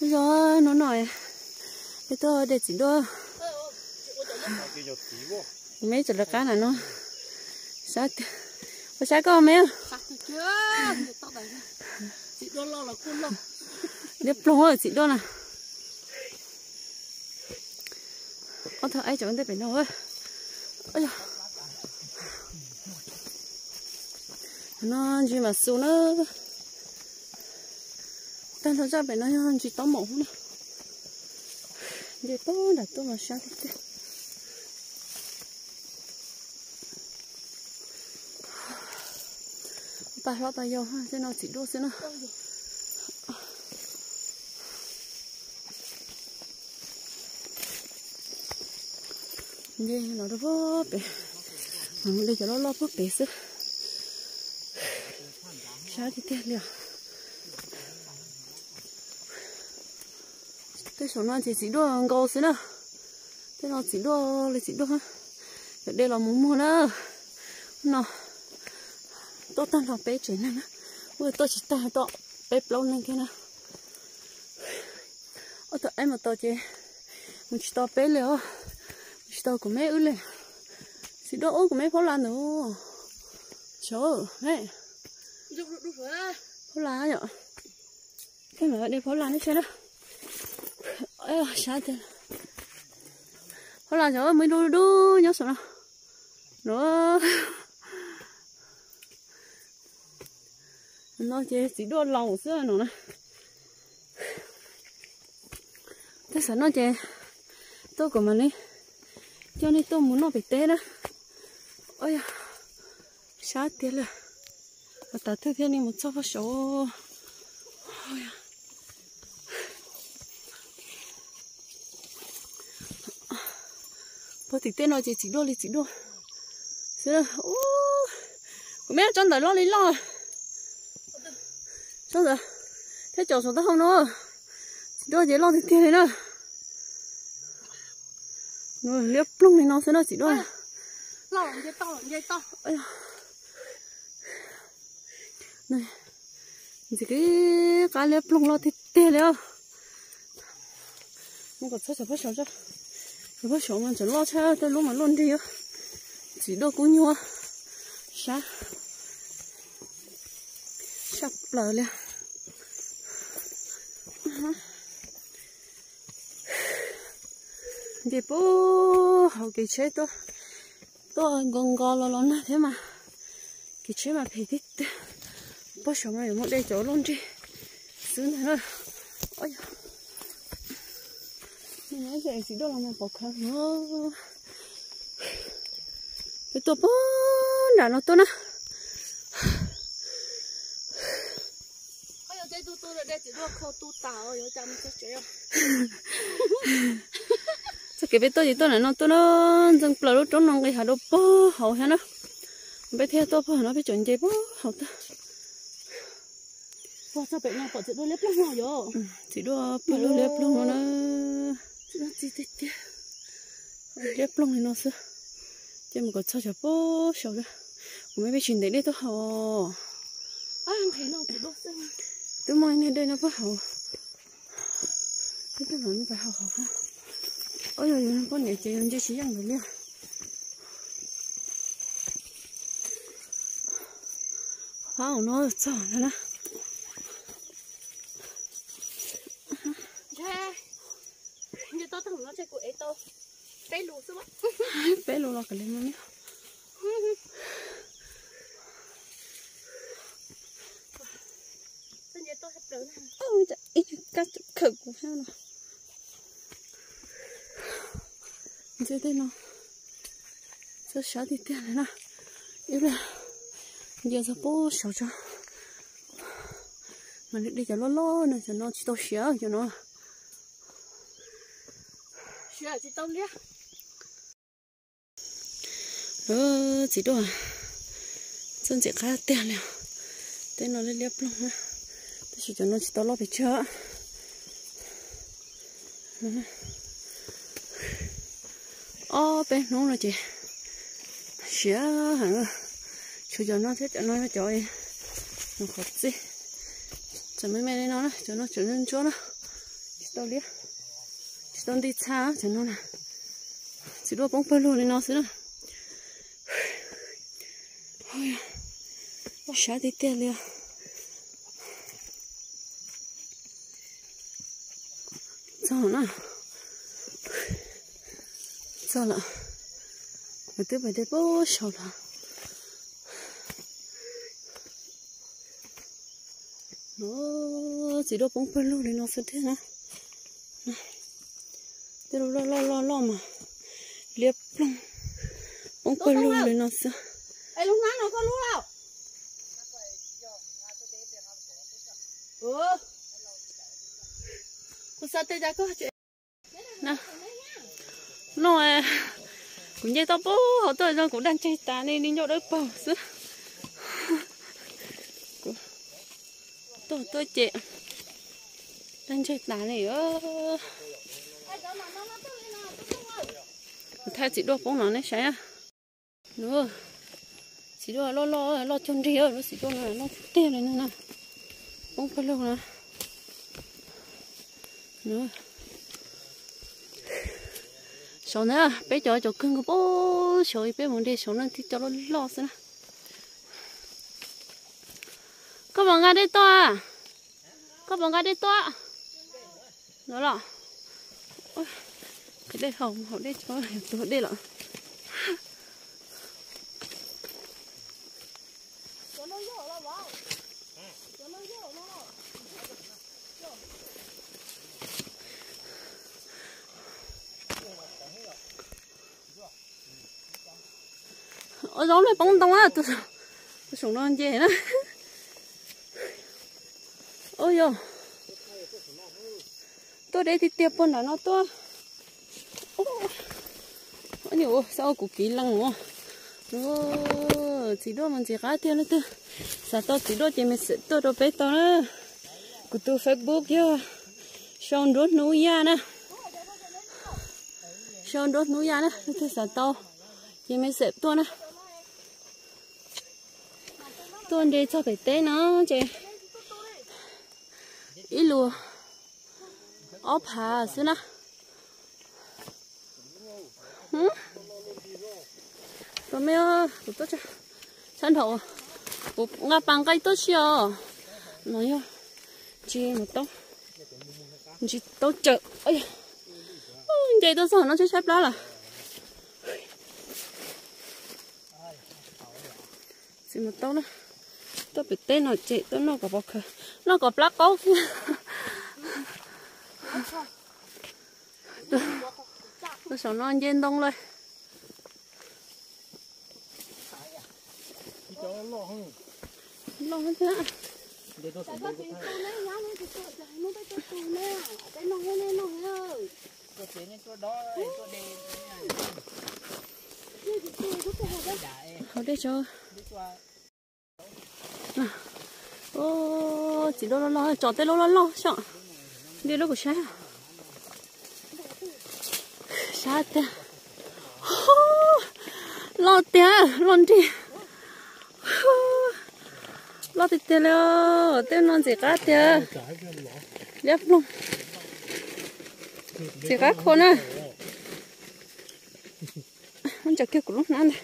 Yog hnub no peb tuaj de txiv duaj, me tseem lawv qab na no. Sab tiag, ua sab koj me. Liab ploog txiv duaj na. Ob tug aib cov ntej pem no. No ntsis mam xus na. Tag nrho zaj pem no yog ntsis taub maum na. Nce puag nram tuaj mas sab tiag tiag. Paj hlob paj yau, tej no txiv duaj xwb na. Nce los rau puag pem, de cov loj loj puag pem xwb. Sab tiag tiag li os. Tej saum no ces txiv duaj nkaus xwb na. Tej no txiv duaj li txiv duaj. Cov de los mus muag na. No tuaj tag nrho peb tsev neeg na. Ua tuaj tsis tag, tuaj peb plaub neeg kiag na. Ob tug aib mas tau ces mus tsis tau peb li os. Mus tsis tau kuv me wb li. Txiv duaj ub kuv me phaub la ntawd. Sav, phaub la yom. Tej mam de phaub la neb saib na. Sab tiag. Phaub la sav, muaj ib lub dub nyob saum no. No ces txiv duaj laus xwb no na. Tej zaum no ces tuaj kuv mam li coj nej tuaj mus noj pem teb na. Sab tiag li. Ua tas twg thiaj li mus txog pag saud. Puag tim tej no ces txiv duaj li txiv duaj xwb. Kuv me tsob ntawd loj li loj. Tsob ntawd thiab cov saum taub hau no, txiv duaj ces loj tiag tiag li na. Liab ploog li no xwb na txiv duaj. Ntxim qab liab ploog loj tiag tiag li os. Mus kom txog cov pob saud, cov pob saud mas tseem loj tshaj tej lub mas luaj nrig. Txiv duaj kub nyuaj, sab, sab plaws li. Nce puag hauv kev tsheb tuaj, tuaj nko nko los los nag thiab mas kev tsheb mas phem tiag tiag. Pob saud mas yuav muaj de cov luaj nrig xwb ntag na. Txiv duaj los mas pov khawv no. Peb tuaj puag nram no tuaj na. Txoj kev peb tuaj ces tuaj nram no tuaj na, ntxeev plaws lub roob no nqis hav rau puag hauv thiab na. Peb thiaj tuaj puag no peb tseem nce puag hauv tag. Txiv duaj pawg lug liab ploog no na. Liab ploog li no xwb. Ces mus kom txog cov pob saud. Kuv me peb tsis ntev dej tuaj haus. Twb muaj niag dej no puag hauv. Twb tuaj no peb haus hauv. Ob yog yus poj niam ces yus nce tsis yeej ntawd li. Qhov no txog no na. Peb lus los kav liam no. Ib kab khawm kuv no. Ntsia tej no, txog sab tiag tiag li na. Ib pliag nce txog pob saud tso. Mas de cov loj loj no, cov no tsis tau siav cov no. Txiv duaj, txoj ntxim qab tiag li os. Tej no liab liab ploog na, tab sis cov no tsis tau loj pes tsawg. Ob peb hnub no ces siav heev, tshuav cov no thiab, cov no yog cov mus qhov txij. Tseem me me li no na, cov no tseem ntsuab na. Tau liab, tsis tau nti txha cov no na. Txiv duaj poob pawg lug li no xwb na. Sab tiag tiag li. Txog na. Txog lawm. Lawv twb pais de pab saud lawm. No, txiv duaj poob pawg lug li no xwb thiab na. Tej lub loj loj loj loj mas liab ploog, poob pawg lug li no xwb. No, kuv nce toj pub hauv tuaj zoo kuv dag ntseg tas li, li ncauj dawb paug xwb. Tuaj tuaj ces dag ntseg tas li. Kuv thaij txiv duaj poob no nej saib. Txiv duaj loj loj loj cuag nrig, lub txiv duaj no loj tiag tiag li no na. Poob pawg lug na. Saud na, peb cov cov kawg nkaus pub saud, peb mus de saud na, tib cov loj loj xwb na. Koj puas nqa dej tuaj? Koj puas nqa dej tuaj? No los, dej haus, haus dej tso, tus dej lawm. Ua zaub nej poob ntoo, tus saum no nce na. Ua yog tuaj deb tiag tiag puag nram no tuaj. Xav ua kuv kiv lees ua. Txiv duaj mas ntxim qab tiag, leej twg xav tau txiv duaj ces message tuaj rau peb tau na. Kuv tus Facebook yog Sau Nruab Hnub Yaj na. Sau Nruab Hnub Yaj na, leej twg xav tau ces message tuaj na. Tuaj nres txog pem teb no ces ib lus ob phav xwb na. Tus me, kuv tuaj sab nraud, kuv nqa pas nqaij tuaj si os. No yog ntsis mus taub, ntsis taub cawm. Nce tuaj txog no tshaib tshaib plab lawm. Txiv mus taub na, tuaj pem teb no ces tuaj noj kom pov khawv, noj kom plab qaub thiab. Tuaj saum no nce ntoo lawm. Loj thiab. Haus dej tso. Txiv duaj loj loj, tso tej lub loj loj xwb. Nti lub kuv saib. Sab tiag. Loj tiag, loj nrig. Loj tiag tiag li, tej no ntxim qab tiag. Liab ploog. Ntxim qab khuav na. Muab ntsaws kiag kuv lub hnab ntag.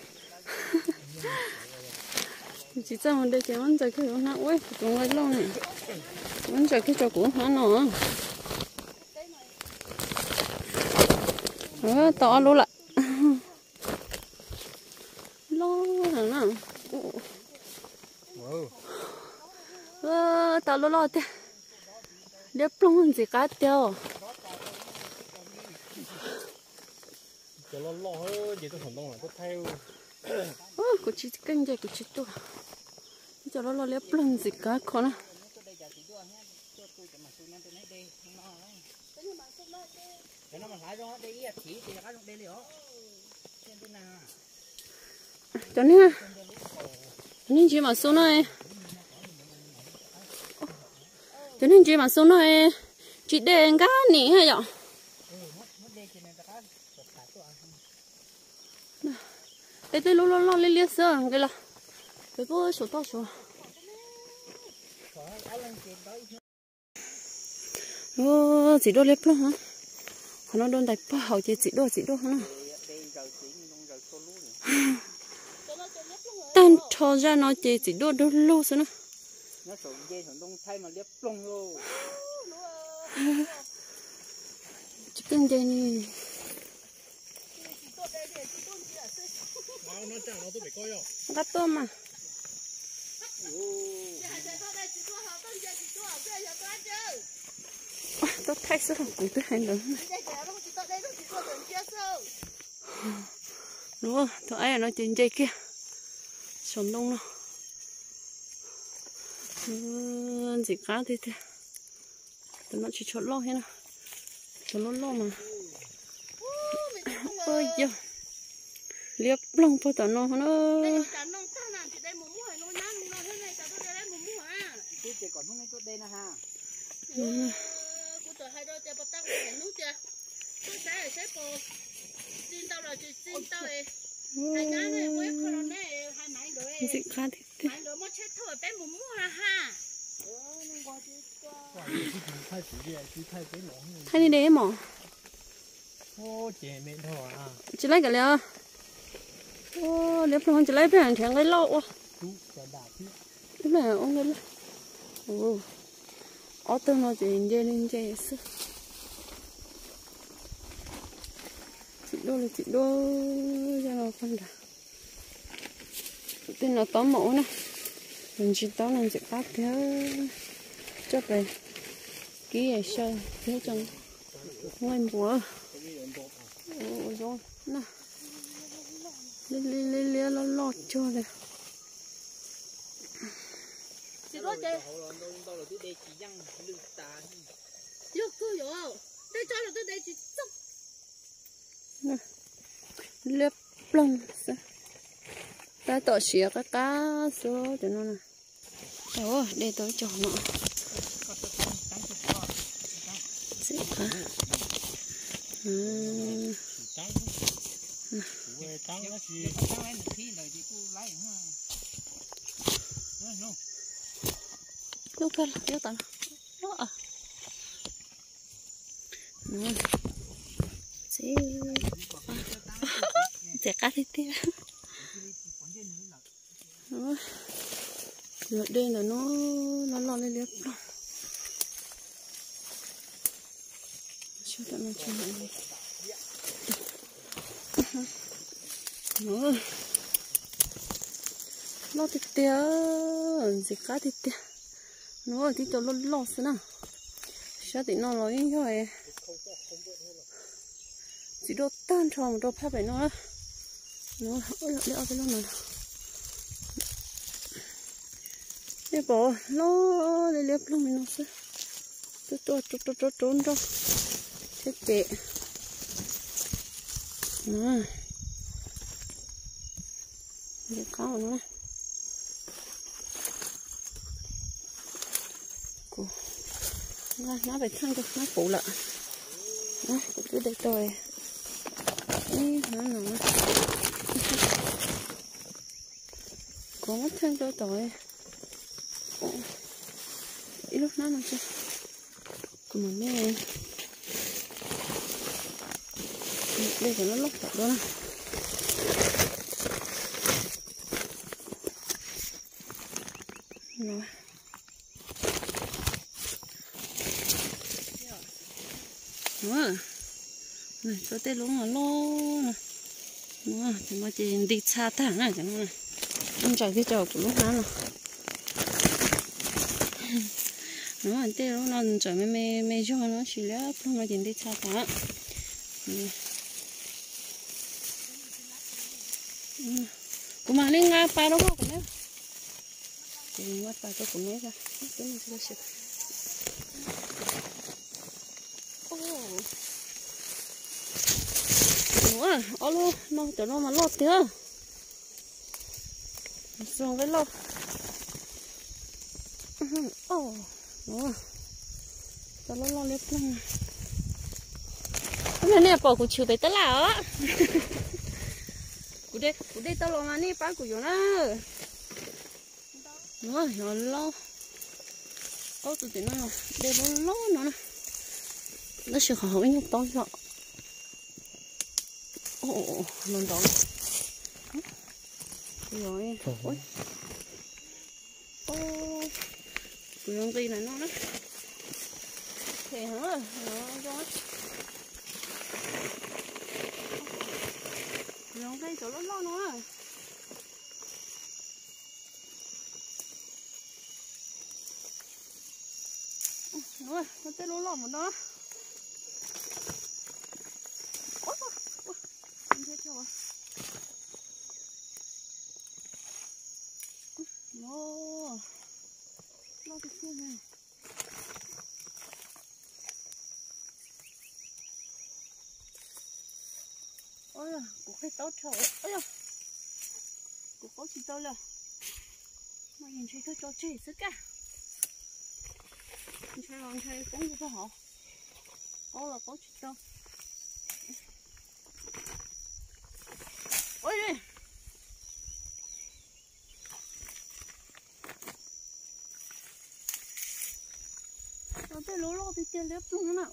Tsis txawj mus de ces muab ntsaws kiag kuv lub hnab ua kuv tus nqaij loj ne. Muab ntsaws kiag tso kuv lub hnab no. Tau ob lub lawm. Loj na. Tau loj loj tiag. Liab ploog ntxim qab tiag. Kuv tsis keej nce kuv tsis tuaj. Cov loj loj liab ploog ntxim qab kho na. Cov niag, cov niag ntsis mam xu no, cov niag ntsis mam xu no, tsis de nkaj nim yom. Tej tej lub loj loj liab liab xwb nqis los pem puag saum toj saud. Ua, txiv duaj liab ploog na. Qhov no dua ntais pog hauv ces txiv duaj txiv duaj na. Tag nrho zaj no ces txiv duaj dub lug xwb na. Tsis tej nce ni. Nqa tuaj mas. Tuaj thaij xwb kuv twb hais ntawd. Ua, tus aib no ces nce kiag saum ntoo no. Ntxim qab tiag tiag. Tus no tsis tshua loj thiab na. Tus loj loj mas. Yog liab ploog puag tom no na. Ntxim qab tiag tiag. Thaij li de mos. Tsis laib kav liam. Liab ploog tsis laib, peb nrhiav nqaij loj ua. Ua nqaij loj. Ob tug no ces nce li nce xwb. Txiv duaj li txiv duaj, zaj no pog nrad. Tej no tob mom ua na. Tus ntsis tob no ntxim qab tiag. Coj pais kib xyaw thiab tso nqaij npua. Zoo na. Liab liab liab loj loj cuag li. Liab ploog xwb. Tab tom siav qab qab xwb cov no na. Dej tau ib co no. Lub kag los, ntxim qab tiag tiag. Cov dej ntawm no loj loj liab liab ploog. Loj tiag tiag, ntxim qab tiag tiag. No tib co loj loj xwb na. Sab tim no los yeej yog txiv duaj tag nrho mus rau phab pem no. No, ua li ob peb lub no. Nej pom loj liab liab ploog li no xwb. Tuaj tuaj rau rau rau nroj thiab ces no. Nce qab no. Kuv nqa hnab pem theej rau hnab puv lawm. Kuv twb de tau ib hnab no. Kuv muab theej rau tom ib lub hnab no tso. Kuv mam de, de cov loj loj tom dua na. Tso tej lub no loj no. Tus no ces nti txha tag na cov no. Ntsaws kiag rau kuv lub hnab no. No tej lub no ntsaws me me me zog no, tab sis liab ploog no ces nti txha tag. Kuv mam li nqa pas rau koj kuv ne. Kuv nqa pas rau kuv ne. Nuav, ob lub no cov no mas loj tiag. Zoo nqaij loj. Cov loj loj liab ploog. Nej pom kuv tshwm pem tab laj os. Kuv de tau los mas nej pab kuv yuav na. Nuav, yog loj. Ob tug tim no de loj loj no na. Tab sis qhov hauv ib nyuag tob zog. No ntov. Kuv yuav nqis ntawm no na. Phem heev, no zoo. Kuv yuav nqis cov loj loj no na. Tej loj loj mus no. Loj tiag tiag li. Kuv qhib taub dhau. Kuv qaub tsis tau li. Mas ntshe koj tso tseg xwb kag. Ntshai los ntshai poob rau hauv. Qaub los qaub tsis tau. Ua li. Tej loj loj tiag tiag liab ploog na.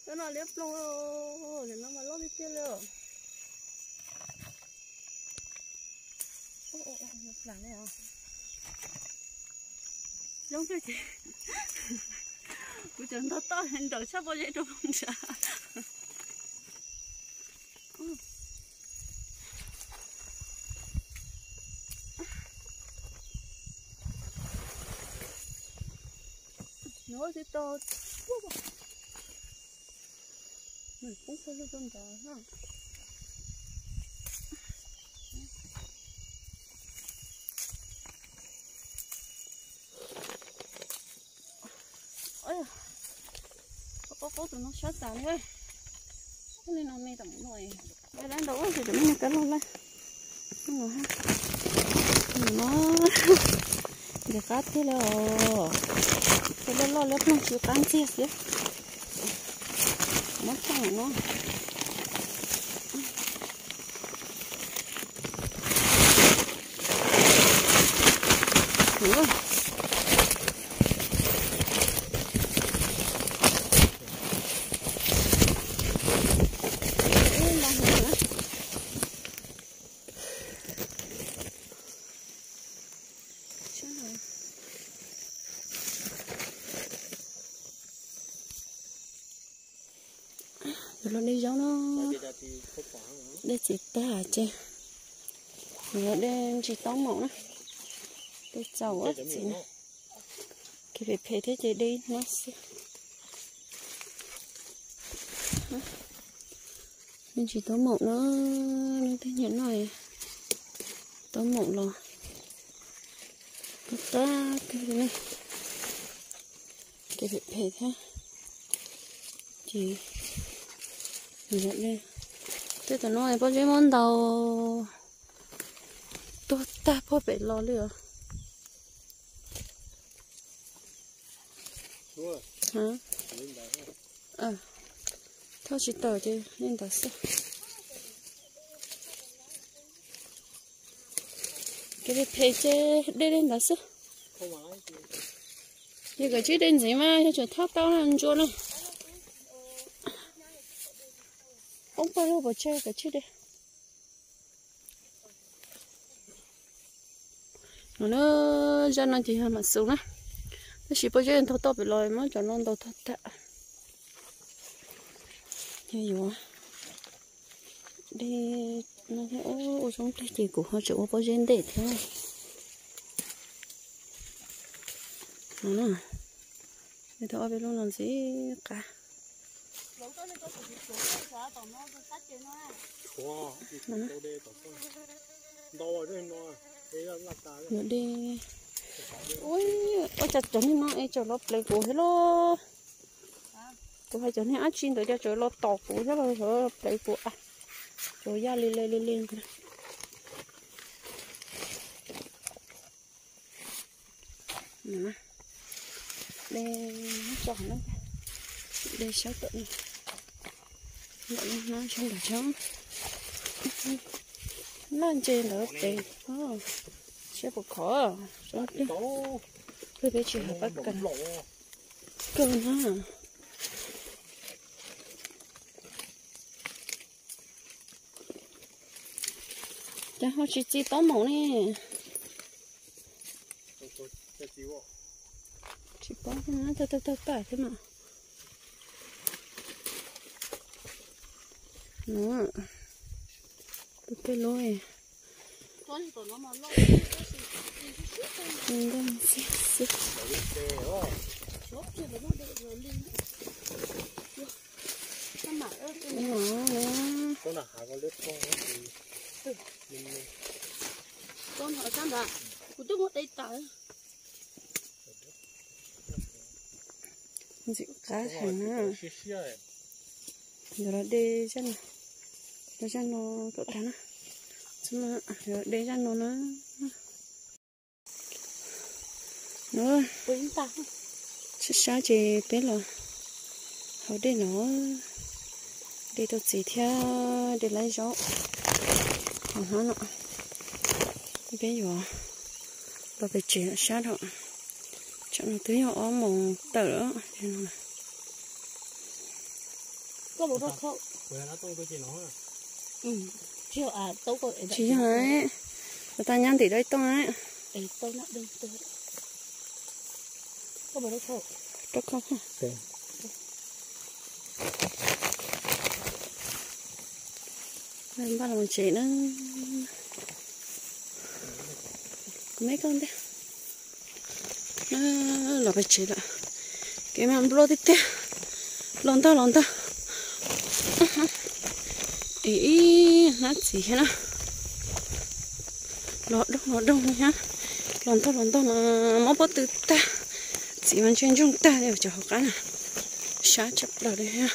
Cov no liab ploog, cov no mas loj tiag tiag li. Zoo tiag ces kuv cov ntog toj nrawm tshaj pob zeb rau ploog ntsha. Nws tsis tau. Nws poob txog lub rau nrad na. Qaub qaub tus no sab tas li. Li no me tam no. Lab ntau ua ces cov me nyuag kab loj laj. No, nce qab tiag li os. Tej loj loj liab ploog tsis qab ntxiag xwb. Muab tso no. Yuav luag dej zaub no, dej txiv tag ces yuav dej ntsis taub maum na, dej txaus ua txiv na. Kev phem phem thiab ces dej ib hnab xwb. Dej ntsis taub maum na, leej twg nyiam noj taub maum los qab qab kawg li. Kev phem phem thiab ces tej tam no pob zeb muab ntaus tuag tag puag pem los li os. Thauj tsis tau ces li ntawd xwb. Kev phem phem ces dej li ntawd xwb. Yog kom tsib dej ntxiv mas yog tseem thauj tau na ntsuab na. Poob pawg lug pov tseg kom tsib dej. No na, zaj no ces yog mam xus na, tab sis pob zeb ntog toj pem los muab cov no ntaus tag tag. Yog yuav dej no thiab, ua zoo nplej ces kuv ho tseem ua pob zeb ntej thiab. No na, tau ob peb lub no ntxiv qab. Yuav dej. Ua cas cov niag no es tseem los pleev kuv thiab lauj? Kuv hais cov niag dab tsi ntawd cas tseem los tom kuv thiab los pleev kuv a. Cov yaj li le li le ntag. Dej tso na, dej sab tom no, ntawm no sab nram tsheb, laj ntse ntawd pem os. Peb puas khov, peb tsis hais pab kas kawg na. Cas ho tsis txi taub maum ne? Tsis paub, tawg tawg tawg paj thiab mas. Tus peb lub, nkauj ntxiag xwb. Ntxim qab heev na. Yuav los de zaj no, zaj no kom tag na. Yuav los de zaj no na. Sab sab ces peb los hauv dej no, de rau txiv thiab de laib zaub hauv hnab no. Peb yuav los pem tsev sab dhau, tsam no twb yog ob moos tawm lawm. Tsis yog, tas nyab ntim rau ib tooj. Npaj los tsev na. Me koj ntej. Los pem tsev lawm. Kev mas nplua tiag tiag. Los ntog los ntog. Ib hnab txiv thiab na. Los doog los doog li thiab. Los ntog los ntog mas mob pob tw tag. Txiv mas ntsia ntsoog tag li cov hauv qab na. Sab tshaj plaws li thiab.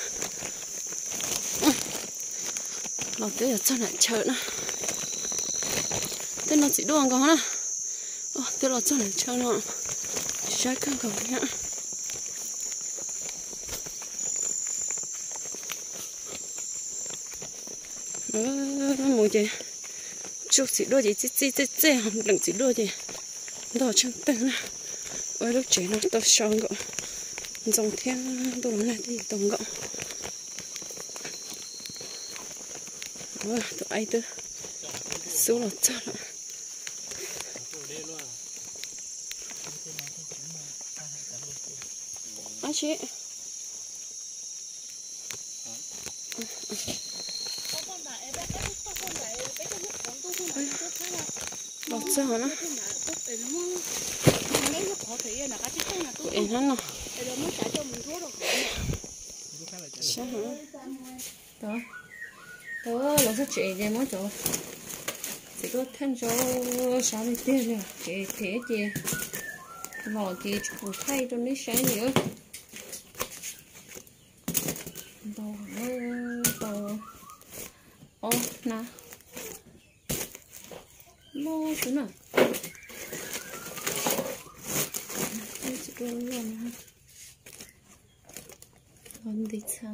Los twb yuav txog nram chaw na. Tej no txiv duaj nkaus na. Twb los txog nram chaw no, sab kawg nkaus thiab. Mus ces tsuj txiv duaj ces txij txij txej txej, pleem txiv duaj ces ntog tsheej tawg na. Ua lub tsev no tau so nkaus, ntxoov thiab ntuj los nag twb tau nkaus. Tus aib twb xub los txog lawm. Ab tsi. Los txog na. Kuv ev hnab no. Sab heev. Tau los txog tsev ces muab cov txiv duaj thaij ntso sab li tiag li, tsev phem ces los ces tsis pom thaij rau neb saib li. Ntau, tau ob hnab loj xwb na. Txiv duaj loj no, nti txha.